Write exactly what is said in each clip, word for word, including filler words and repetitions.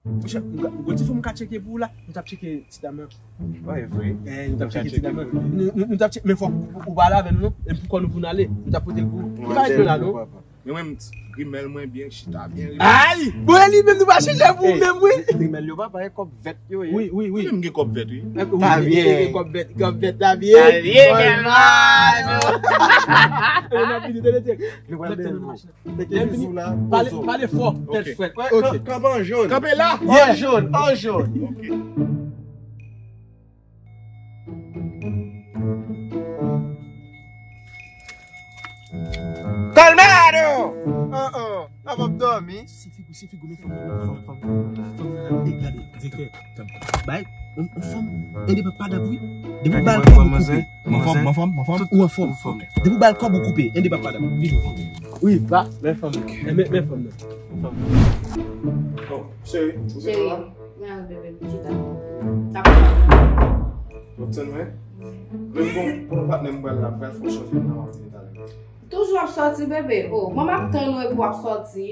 Monchè, m ka- m gon ti fòm m ka tcheke pou ou la. M t ap tcheke ti dam nan. Wi, vre. Eh, nou t ap tcheke ti dam nan. Nou, nou, nou t ap tcheke, men fòk ou, ou pale avè nou, non? E pou kò nou pou n ale. Nou t ap pote l pou ou. Nou pa jwenn la, non? Men mwen, m t- grimèl mwen byen chita, byen rimèl. Ay! Bon, e li menm nou pa chita pou ou menm, wi. Grimèl yo, papa, e kòb vèt yo ye. Wi, wi, wi. Mwen menm gen kòb vèt, wi. Eh, wi, ta byen. Kòb vèt, kòb vèt, ta byen. Ta byen, Delmano. E n ap vini, tande, tande. Nou pral byen. Tèt tèt machin. Teke bizou la, pale, pozo. Pale fò, tèt frèt. Ok. Kanpe an jòn. Kanpe la. An jòn, an jòn. Ok. Delmano! An, an, an p ap dòmi. Se figi, se figi, men fanm nan, fanm, fanm, fanm nan la. Ey, gade, direktè. Bay, on, on fanm, en de pa padap, wi. Depi w ba l kòb ou koupe. Mwen fanm, mwen fanm, mwen fanm. Ou an fòm. Depi w ba l kòb ou koupe, en de pa padap. Vini. Wi, ba, men fanm nan. Men, men fanm nan. Fanm nan. Bon, cheri, ou gen la? Mwen avè bebe, chita. Tap. W ap tann mwen? Menm bon, pou yon patnè m pral la, m pral fè yon chanje nan w ap vin talè. Toujou ap sòti, bebe. Oh, mwen m ap tann ou epi w ap sòti.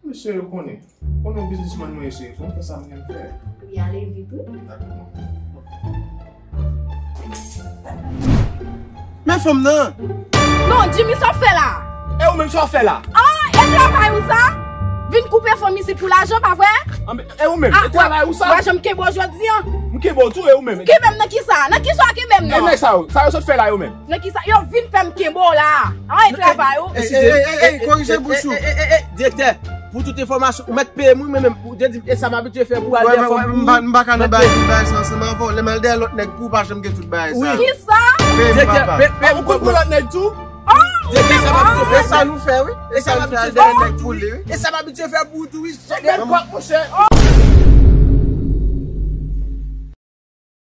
Mesye yo konnen. Konnen biznismann mwen ye, cheri. Fò m fè sa m gen fè. Wi, ale vit, wi. Dakò. Men fanm nan! Non, Jimmy, sa w fè la? E ou menm, sa w fè la? Ah, e travay ou sa? Vin koupe fanm isit pou lajan, pa vre? Ah, men, e ou menm, e travay ou sa? Wè jan m kenbe w jodi an. M kenbe w tou, e ou menm? Kenbe m nan kisa? Nan kisa w kenbe m nan? E nèg sa yo, sa yo sot fè la yo menm? Nan kisa? Yo vin fè m kenbe w la. Ah, e travay ou? Ey, ey, ey, korije bouch ou. Direktè, pou tout enfòmasyon, ou mèt peye m, wi, men menm, ou te di, e sa m abitye fè pou al dèyè fanm pou ou. M pa ka nan bagay, tout bagay sa ansanm avè w. Lè m al dèyè lòt nèg pou ou, pa janm gen tout bagay sa. Wi. Kisa? Peye m, papa. Ou kout pou lòt nèg tou? Direktè, sa m abitye fè. E sa nou fè, wi. E sa nou fè, al dèyè nèg pou li, wi. E sa m abitye fè pou ou tou, wi. Mèt kòk, monchè.